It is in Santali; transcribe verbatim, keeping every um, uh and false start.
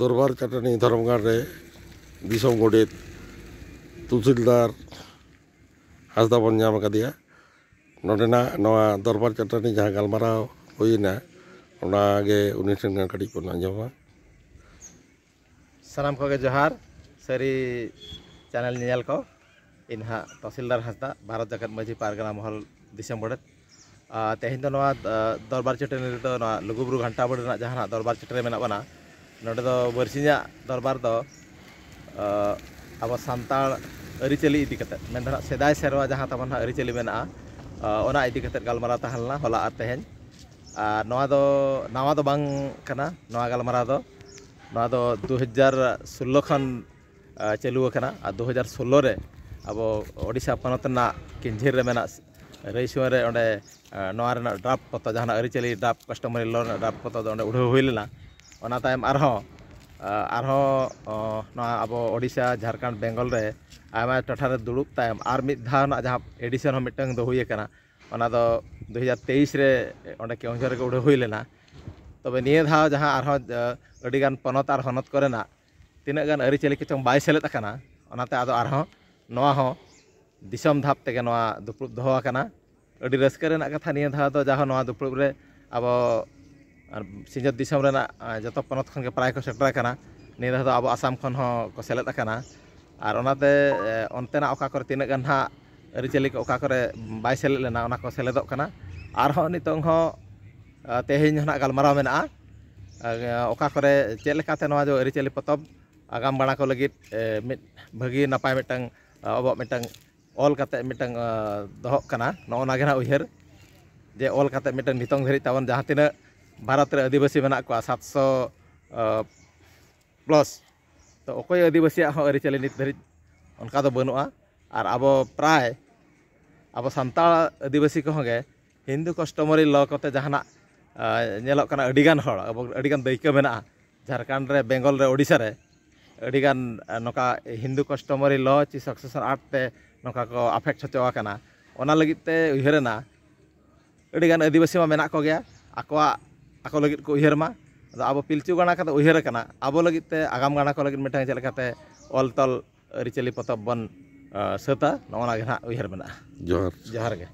ᱫᱚᱨᱵᱟᱨ ᱪᱟᱹᱴᱟᱹᱱᱤ ᱫᱷᱚᱨᱚᱢ ᱜᱟᱲ ᱨᱮ ᱫᱤᱥᱚᱢ ᱜᱚᱰᱮᱛ ᱛᱩᱥᱤᱞᱫᱟᱨ ᱦᱟᱸᱥᱫᱟ ᱵᱚᱱ ᱧᱟᱢ ᱟᱠᱟᱫᱮᱭᱟ᱾ ᱱᱚᱰᱮᱱᱟᱜ ᱱᱚᱣᱟ ᱫᱚᱨᱵᱟᱨ ᱪᱟᱹᱴᱟᱹᱱᱤ ᱡᱟᱦᱟᱸ ᱜᱟᱞᱢᱟᱨᱟᱣ ᱦᱩᱭᱮᱱᱟ, ᱚᱱᱟᱜᱮ ᱩᱱᱤ ᱴᱷᱮᱱ ᱠᱷᱚᱱ ᱠᱟᱹᱴᱤᱡ ᱵᱚᱱ ᱟᱸᱡᱚᱢᱟ᱾ ᱥᱟᱱᱟᱢ ᱠᱚᱜᱮ ᱡᱚᱦᱟᱨ᱾ ᱥᱟᱹᱨᱤ ᱪᱮᱱᱮᱞ ᱧᱮᱧᱮᱞ ᱠᱚ, ᱤᱧ ᱦᱟᱸᱜ ᱛᱚᱦᱥᱤᱞᱫᱟᱨ ᱦᱟᱸᱥᱫᱟ, ᱵᱷᱟᱨᱚᱛ ᱡᱟᱠᱟᱛ ᱢᱟᱹᱡᱷᱤ ᱯᱟᱨᱜᱟᱱᱟ ᱢᱚᱦᱚᱞ ᱫᱤᱥᱚᱢ ᱜᱚᱰᱮᱛ᱾ ᱟᱨ ᱛᱮᱦᱮᱧ ᱫᱚ ᱱᱚᱣᱟ, ᱟᱨ, ᱫᱚᱨᱵᱟᱨ ᱪᱟᱹᱴᱟᱹᱱᱤ ᱨᱮᱫᱚ ᱱᱚᱣᱟ ᱞᱩᱜᱩᱵᱩᱨᱩ ᱜᱷᱟᱱᱴᱟ ᱵᱟᱲᱮ ᱨᱮᱱᱟᱜ ᱡᱟᱦᱟᱸ ᱱᱟᱜ ᱫᱚᱨᱵᱟᱨ ᱪᱟᱹᱴᱟᱹᱱᱤ ᱨᱮ ᱢᱮᱱᱟᱜ ᱵᱚᱱᱟ, ᱱᱚᱰᱮ ᱫᱚ ᱵᱟᱨᱥᱤᱧᱟᱜ ᱫᱚᱨᱵᱟᱨ ᱫᱚ, ᱟᱨ, ᱟᱵᱚ ᱥᱟᱱᱛᱟᱲ ᱟᱹᱨᱤᱪᱟᱹᱞᱤ ᱤᱫᱤ ᱠᱟᱛᱮᱫ, ᱢᱮᱱᱫᱚ ᱱᱟᱜ ᱥᱮᱫᱟᱭ ᱥᱮᱨᱣᱟ ᱡᱟᱦᱟᱸ ᱛᱟᱵᱚᱱ ᱱᱟᱜ ᱟᱹᱨᱤᱪᱟᱹᱞᱤ ᱢᱮᱱᱟᱜᱼᱟ, ᱟᱨ, ᱚᱱᱟ ᱤᱫᱤ ᱠᱟᱛᱮᱫ ᱜᱟᱞᱢᱟᱨᱟᱣ ᱛᱟᱦᱮᱸ ᱞᱮᱱᱟ ᱦᱚᱞᱟ ᱟᱨ ᱛᱮᱦᱮᱧ᱾ ᱟᱨ ᱱᱚᱣᱟ ᱫᱚ ᱱᱟᱣᱟ ᱫᱚ ᱵᱟᱝ ᱠᱟᱱᱟ, ᱱᱚᱣᱟ ᱜᱟᱞᱢᱟᱨᱟᱣ ᱫᱚ, ᱱᱚᱣᱟ ᱫᱚ ᱫᱩ ᱦᱟᱡᱟᱨ ᱥᱳᱞᱞᱳ ᱠᱷᱚᱱ ᱟᱨ, ᱪᱟᱹᱞᱩ ᱟᱠᱟᱱᱟ᱾ ᱟᱨ ᱫᱩ ᱦᱟᱡᱟᱨ ᱥᱳᱞᱞᱳ ᱨᱮ ᱟᱵᱚ ᱳᱰᱤᱥᱟ ᱯᱚᱱᱚᱛ ᱨᱮᱱᱟᱜ ᱠᱮᱧᱡᱷᱤᱨ ᱨᱮ ᱢᱮᱱᱟᱜ ᱨᱟᱹᱭᱥᱩᱣᱟᱹ ᱨᱮ ᱚᱸᱰᱮ, ᱟᱨ, ᱱᱚᱣᱟ ᱨᱮᱱᱟᱜ ᱰᱨᱟᱯᱴ ᱯᱚᱛᱚ, ᱡᱟᱦᱟᱱᱟᱜ ᱟᱹᱨᱤᱪᱟᱹᱞᱤ ᱰᱨᱟᱯᱴ, ᱠᱟᱥᱴᱚᱢᱟᱨᱤ ᱞᱚ ᱨᱮᱱᱟᱜ ᱰᱨᱟᱯᱴ ᱯᱚᱛᱚ ᱫᱚ ᱚᱸᱰᱮ ᱩᱰᱷᱟᱹᱣ ᱦᱩᱭ ᱞᱮᱱᱟ᱾ ᱚᱱᱟ ᱛᱟᱭᱚᱢ ᱟᱨᱦᱚᱸ, ᱟᱨ, ᱟᱨᱦᱚᱸ, ᱚ, ᱱᱚᱣᱟ ᱟᱵᱚ ᱳᱰᱤᱥᱟ, ᱡᱷᱟᱲᱠᱷᱚᱸᱰ, ᱵᱮᱝᱜᱚᱞ ᱨᱮ ᱟᱭᱢᱟ ᱴᱚᱴᱷᱟ ᱨᱮ ᱫᱩᱲᱩᱵ ᱛᱟᱭᱚᱢ ᱟᱨ ᱢᱤᱫ ᱫᱷᱟᱣ ᱨᱮᱱᱟᱜ ᱡᱟᱦᱟᱸ ᱮᱰᱤᱥᱚᱱ ᱦᱚᱸ ᱢᱤᱫᱴᱟᱝ ᱫᱚ ᱦᱩᱭ ᱟᱠᱟᱱᱟ, ᱚᱱᱟ ᱫᱚ ᱫᱩ ᱦᱟᱡᱟᱨ ᱛᱮᱭᱤᱥ ᱨᱮ ᱚᱸᱰᱮ ᱠᱮᱣᱚᱱᱡᱷᱚᱨ ᱨᱮᱜᱮ ᱩᱰᱷᱟᱹᱣ ᱦᱩᱭ ᱞᱮᱱᱟ᱾ ᱛᱚᱵᱮ ᱱᱤᱭᱟᱹ ᱫᱷᱟᱣ ᱡᱟᱦᱟᱸ ᱟᱨᱦᱚᱸ, ᱟᱹᱰᱤᱜᱟᱱ ᱯᱚᱱᱚᱛ ᱟᱨ ᱦᱚᱱᱚᱛ ᱠᱚᱨᱮᱱᱟᱜ ᱛᱤᱱᱟᱹᱜ ᱜᱟᱱ ᱟᱹᱨᱤᱪᱟᱹᱞᱤ ᱠᱚᱪᱚᱝ ᱵᱟᱭ ᱥᱮᱞᱮᱫ ᱟᱠᱟᱱᱟ, ᱚᱱᱟᱛᱮ ᱟᱫᱚ ᱟᱨᱦᱚᱸ ᱱᱚᱣᱟ ᱦᱚᱸ ᱫᱤᱥᱚᱢ ᱫᱷᱟᱯ ᱛᱮᱜᱮ ᱱᱚᱣᱟ ᱫᱩᱯᱲᱩᱵ ᱫᱚᱦᱚ ᱟᱠᱟᱱᱟ᱾ ᱟᱹᱰᱤ ᱨᱟᱹᱥᱠᱟᱹ ᱨᱮᱱᱟᱜ ᱠᱟᱛᱷᱟ, ᱱᱤᱭᱟᱹ ᱫᱷᱟᱣ ᱫᱚ ᱡᱟᱦᱟᱸ ᱱᱚᱣᱟ ᱫᱩᱯᱲᱩᱵ ᱨᱮ ᱟᱵᱚ, ᱟᱨ, ᱥᱤᱧᱚᱛ ᱫᱤᱥᱚᱢ ᱨᱮᱱᱟᱜ, ᱟᱨ, ᱡᱚᱛᱚ ᱯᱚᱱᱚᱛ ᱠᱷᱚᱱ ᱜᱮ ᱯᱨᱟᱭ ᱠᱚ ᱥᱮᱴᱮᱨ ᱟᱠᱟᱱᱟ᱾ ᱱᱤᱭᱟᱹ ᱫᱷᱟᱣ ᱫᱚ ᱟᱵᱚ ᱟᱥᱟᱢ ᱠᱷᱚᱱ ᱦᱚᱸ ᱠᱚ ᱥᱮᱞᱮᱫ ᱟᱠᱟᱱᱟ᱾ ᱟᱨ ᱚᱱᱟᱛᱮ, ᱮ, ᱚᱱᱛᱮᱱᱟᱜ ᱚᱠᱟ ᱠᱚᱨᱮ ᱛᱤᱱᱟᱹᱜ ᱜᱟᱱ ᱦᱟᱸᱜ ᱟᱹᱨᱤᱪᱟᱹᱞᱤ ᱠᱚ ᱚᱠᱟ ᱠᱚᱨᱮ ᱵᱟᱭ ᱥᱮᱞᱮᱫ ᱞᱮᱱᱟ, ᱚᱱᱟ ᱠᱚ ᱥᱮᱞᱮᱫᱚᱜ ᱠᱟᱱᱟ᱾ ᱟᱨᱦᱚᱸ ᱱᱤᱛᱚᱝ ᱦᱚᱸ, ᱟᱨ, ᱛᱮᱦᱮᱧ ᱦᱚᱸ ᱱᱟᱜ ᱜᱟᱞᱢᱟᱨᱟᱣ ᱢᱮᱱᱟᱜᱼᱟ, ᱟᱨ, ᱚᱠᱟ ᱠᱚᱨᱮ ᱪᱮᱫ ᱞᱮᱠᱟᱛᱮ ᱱᱚᱣᱟ ᱡᱚ ᱟᱹᱨᱤᱪᱟᱹᱞᱤ ᱯᱚᱛᱚᱵ ᱟᱜᱟᱢ ᱵᱟᱲᱟ ᱠᱚ ᱞᱟᱹᱜᱤᱫ, ᱮ, ᱢᱤᱫ ᱵᱷᱟᱹᱜᱤ ᱱᱟᱯᱟᱭ ᱢᱤᱫᱴᱟᱝ, ᱟᱨ, ᱟᱵᱚᱣᱟᱜ ᱢᱤᱫᱴᱟᱝ ᱚᱞ ᱠᱟᱛᱮ ᱢᱤᱫᱴᱟᱝ, ᱟᱨ, ᱫᱚᱦᱚᱜ ᱠᱟᱱᱟ᱾ ᱱᱚᱜᱼᱚ ᱱᱟ ᱜᱮ ᱱᱟᱜ ᱩᱭᱦᱟᱹᱨ, ᱡᱮ ᱚᱞ ᱠᱟᱛᱮ ᱢᱤᱫᱴᱟᱝ ᱱᱤᱛᱚᱝ ᱫᱷᱟᱹᱨᱤᱡ ᱛᱟᱵᱚᱱ ᱡᱟᱦᱟᱸ ᱛᱤᱱᱟᱹᱜ ᱵᱷᱟᱨᱚᱛ ᱨᱮ ᱟᱹᱫᱤᱵᱟᱹᱥᱤ ᱢᱮᱱᱟᱜ ᱠᱚᱣᱟ, ᱥᱟᱛᱥᱚ, ᱟᱨ, ᱯᱞᱟᱥ᱾ ᱛᱚ ᱚᱠᱚᱭ ᱟᱹᱫᱤᱵᱟᱹᱥᱤᱭᱟᱜ ᱦᱚᱸ ᱟᱹᱨᱤᱪᱟᱹᱞᱤ ᱱᱤᱛ ᱫᱷᱟᱹᱨᱤᱡ ᱚᱱᱠᱟ ᱫᱚ ᱵᱟᱹᱱᱩᱜᱼᱟ᱾ ᱟᱨ ᱟᱵᱚ ᱯᱨᱟᱭ ᱟᱵᱚ ᱥᱟᱱᱛᱟᱲ ᱟᱹᱫᱤᱵᱟᱹᱥᱤ ᱠᱚᱦᱚᱸ ᱜᱮ ᱦᱤᱱᱫᱩ ᱠᱟᱥᱴᱚᱢᱟᱨᱤ ᱞᱚ ᱠᱚᱛᱮ ᱡᱟᱦᱟᱱᱟᱜ, ᱟᱨ, ᱧᱮᱞᱚᱜ ᱠᱟᱱᱟ, ᱟᱹᱰᱤᱜᱟᱱ ᱦᱚᱲ, ᱟᱵᱚ ᱟᱹᱰᱤᱜᱟᱱ ᱫᱟᱹᱭᱠᱟᱹ ᱢᱮᱱᱟᱜᱼᱟ ᱡᱷᱟᱲᱠᱷᱚᱸᱰ ᱨᱮ, ᱵᱮᱝᱜᱚᱞ ᱨᱮ, ᱳᱰᱤᱥᱟ ᱨᱮ ᱟᱹᱰᱤᱜᱟᱱ, ᱟᱨ, ᱱᱚᱝᱠᱟ ᱦᱤᱱᱫᱩ ᱠᱟᱥᱴᱚᱢᱟᱨᱤ ᱞᱚ ᱪᱮ ᱥᱟᱠᱥᱮᱥᱚᱱ ᱟᱨᱴ ᱛᱮ ᱱᱚᱝᱠᱟ ᱠᱚ ᱟᱯᱷᱮᱠᱴ ᱦᱚᱪᱚ ᱟᱠᱟᱱᱟ᱾ ᱚᱱᱟ ᱞᱟᱹᱜᱤᱫ ᱛᱮ ᱩᱭᱦᱟᱹᱨ ᱮᱱᱟ, ᱟᱹᱰᱤᱜᱟᱱ ᱟᱹᱫᱤᱵᱟᱹᱥᱤ ᱢᱟ ᱢᱮᱱᱟᱜ ᱠᱚᱜᱮᱭᱟ, ᱟᱠᱚᱣᱟᱜ, ᱟᱠᱚ ᱞᱟᱹᱜᱤᱫ ᱠᱚ ᱩᱭᱦᱟᱹᱨ ᱢᱟ᱾ ᱟᱫᱚ ᱟᱵᱚ ᱯᱤᱞᱪᱩ ᱜᱟᱲᱟ ᱠᱟᱛᱮ ᱩᱭᱦᱟᱹᱨ ᱟᱠᱟᱱᱟ, ᱟᱵᱚ ᱞᱟᱹᱜᱤᱫ ᱛᱮ, ᱟᱜᱟᱢ ᱜᱟᱲᱟ ᱠᱚ ᱞᱟᱹᱜᱤᱫ ᱢᱤᱫᱴᱟᱝ ᱪᱮᱫ ᱞᱮᱠᱟᱛᱮ ᱚᱞ ᱛᱚᱞ ᱟᱹᱨᱤᱪᱟᱹᱞᱤ ᱯᱚᱛᱚᱵ ᱵᱚᱱ ᱟᱸ, ᱥᱟᱹᱛᱟ, ᱱᱚᱜᱼᱚ ᱱᱟ ᱜᱮ ᱱᱟᱦᱟᱜ ᱩᱭᱦᱟᱹᱨ ᱢᱮᱱᱟᱜᱼᱟ᱾ ᱡᱚᱦᱟᱨ᱾ ᱡᱚᱦᱟᱨ ᱜᱮ᱾